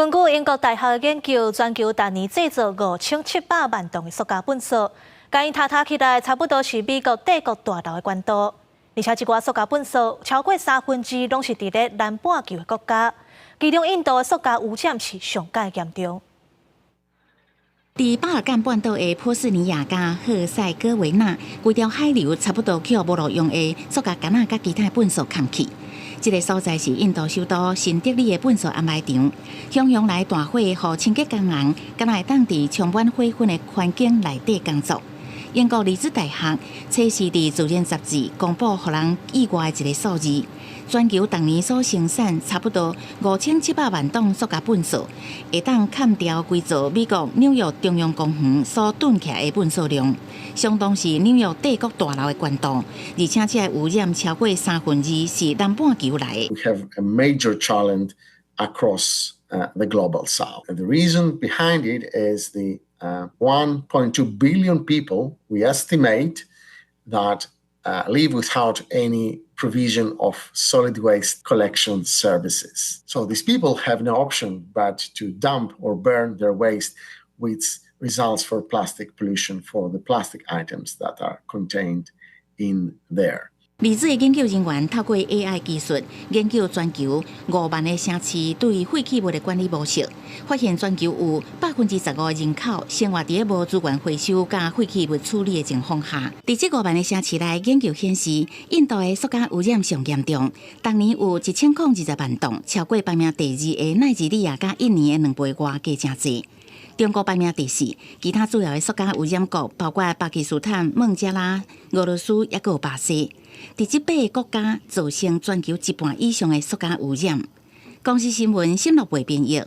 根據英國大學研究，全球逐年製造5700萬噸的塑膠糞埽，共伊疊疊起來，差不多是美國帝國大樓的懸度。而且這寡塑膠糞埽超過三分之二攏是佇咧南半球的國家，其中印度的塑膠污染是上蓋嚴重。佇巴爾幹半島的波斯尼亞佮赫塞哥維納，規條海流差不多予無路用的塑膠桿仔佮其他糞埽崁去。這个所在是印度首都新德里的糞埽掩埋場，熊熊來大火，予清潔工人敢若會當佇充滿火焚的環境內底工作。英國利茲大學測試佇《自然》雜誌公布，予人意外的一個數字：全球逐年所生產差不多5700萬噸塑膠糞埽，會當崁掉規座美國紐約中央公園所囤起來的糞埽量，相當是紐約帝國大樓的懸度。而且這个污染超過三分之二是南半球來的。 We have a major challenge across the global south. And the reason behind it is the 1.2 billion people we estimate that live without any provision of solid waste collection services. So these people have no option but to dump or burn their waste, which results for plastic pollution for the plastic items that are contained in there. 利茲的研究人員透過 AI 技術研究全球5萬个城市對廢棄物的管理模式，發現全球有15%的人口生活佇無資源回收佮廢棄物處理的情況下。佇這5萬个城市內，研究顯示，印度的塑膠污染上嚴重，逐年有1020萬噸，超過排名第二的奈及利亞佮印尼的兩倍外加誠濟。中國排名第四，其他主要的塑膠污染國包括巴基斯坦、孟加拉、俄羅斯，抑閣有巴西。佇這八个國家造成全球一半以上的塑膠污染。公視新聞，新樂貝編譯。